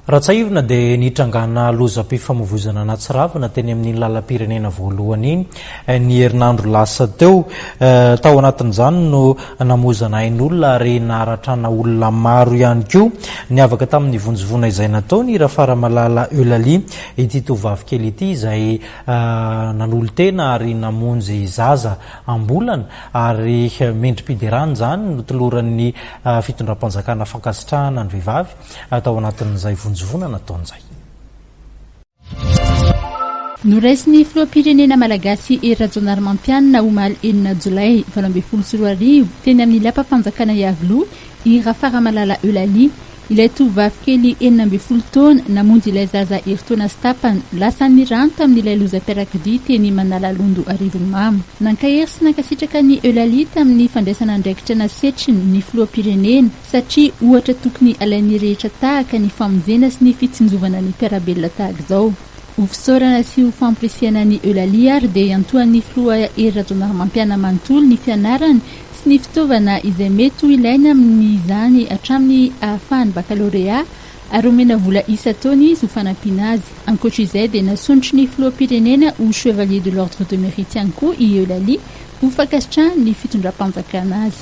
Raha tsiahivina dia nitrangana lozam-pifamoivoizana nahatsiravina teny amin'iny lalam-pirenena voalohany iny ny herinandro lasa teo. Tao anatin'izany no namoizana ain'olona ary naharatrana olona maro ihany koa. Niavaka tamin'ny vonjivona izay nataony i Rafaramalala Eulalie, ity tovovavy kely ity izay nanolo-tena ary namonjy zaza am-bolana ary mendri-piderana izany notoloran'ny fitondram-panjakana fankasitrahana ny vehivavy tao anatin'izay vonjivona nataon'izay. Noraisin'ny filoham-pirenena malagasy Hery Rajaonarimampianina omaly 6 jolay 2018 teny amin'ny lapam-panjakana Iavoloha i Rafaramalala Eulalie, ilay tovovavy kely 16 taona namonjy ilay zaza herintaona sy tapany lasan'ny rano tamin'ilay lozam-piarakodia teny Manalalondo Arivonimamo. Nankahery sy nankasitraka an'i Eulalie tamin'ny fandraisana andraikitra nasetriny ny filoham-pirenena satria ohatra tokony alain'ny rehetra tahaka ny famonjena sy ny fitsinjovana ny mpiara-belona tahaka izao. Ho fisaorana sy ho fampirisihana an'i Eulalie ary dia iantohan'ny filoha Hery Rajaonarimampianina manontolo ny fianarany sy ny fitaovana izay mety ho ilainy amin'izany hatramin'ny ahafahany bakalorea ary omena vola isan-taona izy ho fanampiana azy. Ankoatra izay dia nasondrotry ny filoham-pirenena ho Chevalier de l'Ordre de Mérite ihany koa i Eulalie ho fankasitrahan'ny fitondram-panjakana azy.